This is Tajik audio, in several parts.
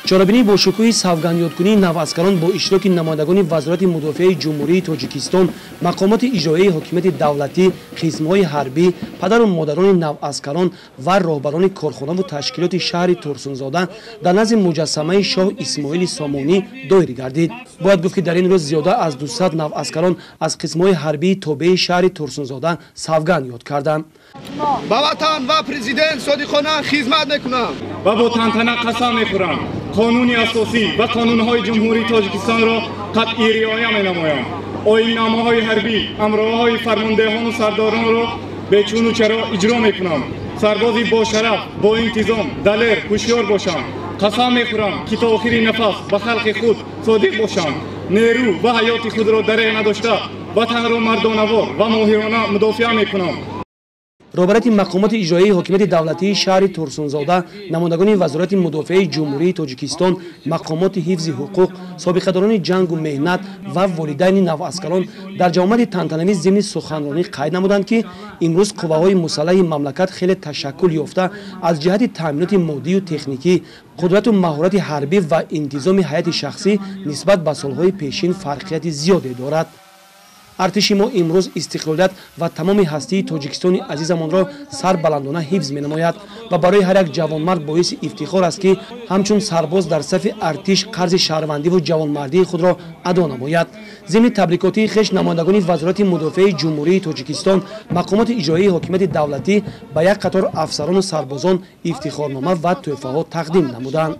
Чорабинии бошукӯҳи савгандёдкунии наваскарон бо иштироки намояндагони Вазорати мудофиаи Ҷумҳурии Тоҷикистон, мақомоти иҷроияи ҳокимияти давлатӣ, қисмҳои ҳарбӣ, падару модарони наваскарон ва роҳбарони корхонаву ташкилоти шаҳри Турсунзода дар назди муҷассамаи шоҳ Исмоили Сомонӣ доир гардид. Бояд гуфт, ки дар ин рӯз зиёда аз 200 наваскарон аз қисмҳои ҳарбии тобеи шаҳри Турсунзода савганд ёд карданд. Ба ватан ва президент содиқона хизмат мекунам ва бо тантана қасам мехӯрам. Қонуни асосӣ ва қонунҳои Ҷумҳурии Тоҷикистонро қатъӣ риоя менамоям. Оинномаҳои ҳарбӣ, амроҳои фармондеҳону сардоронро бечуну чаро иҷро мекунам. Сарбози бошараф, бо интизом, далер, ҳушёр бошам. Қасам мехӯрам, ки то охири нафас ба халқи худ содиқ бошам. Нерӯ ва ҳаёти худро дареғ надошта, ватанро мардонавор ва моҳирона мудофиа мекунам. Роҳбарияти мақомоти иҷроияи ҳокимияти давлатии шаҳри Турсунзода, намояндагони Вазорати мудофиаи Ҷумҳурии Тоҷикистон, мақомоти ҳифзи ҳуқуқ, собиқадорони ҷангу меҳнат ва волидайни наваскарон дар ҷамъомади тантанавӣ зимни суханронӣ қайд намуданд, ки имрӯз қувваҳои мусаллаҳи мамлакат хеле ташаккул ёфта, аз ҷиҳати таъминоти моддию техникӣ, қудрату маҳорати ҳарбӣ ва интизоми ҳайати шахсӣ нисбат ба солҳои пешин фарқияти зиёде дорад. Артиши мо имрӯз истиқлолият ва тамоми ҳастии Тоҷикистони азизамонро сарбаландона ҳифз менамояд ва барои ҳар як ҷавонмард боиси ифтихор аст, ки ҳамчун сарбоз дар сафи артиш қарзи шаҳрвандиву ҷавонмардии худро адо намояд. Зимни табрикотии хеш намояндагони Вазорати мудофиаи Ҷумҳурии Тоҷикистон, мақомоти иҷроияи ҳокимияти давлатӣ ба як қатор афсарону сарбозон ифтихорнома ва тӯҳфаҳо тақдим намуданд.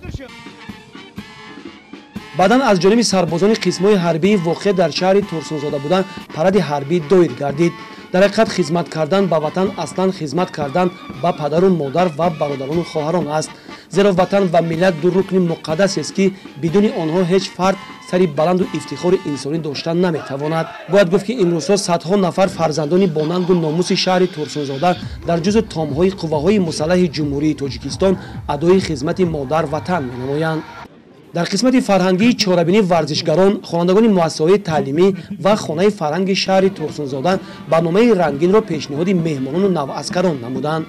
Баъдан аз ҷониби сарбозони қисмҳои ҳарбии воқеъ дар шаҳри Турсунзода буда паради ҳарбӣ доир гардид. Дар ҳақиқат, хизмат кардан ба ватан аслан хизмат кардан ба падару модар ва бародарону хоҳарон аст, зеро ватан ва миллат ду рукни муқаддасест, ки бидуни онҳо ҳеҷ фард сари баланду ифтихори инсонӣ дошта наметавонад. Бояд гуфт, ки имрӯзҳо садҳо нафар фарзандони бонангу номуси шаҳри Турсунзода дар ҷузъу томҳои қувваҳои мусаллаҳи Ҷумҳурии Тоҷикистон адои хизмати модар ватан менамоянд. Дар қисмати фарҳангии чорабинӣ варзишгарон, хонандагони муассисаҳои таълимӣ ва хонаи фарҳанги шаҳри Турсунзода барномаи рангинро пешниҳоди меҳмонону наваскарон намуданд.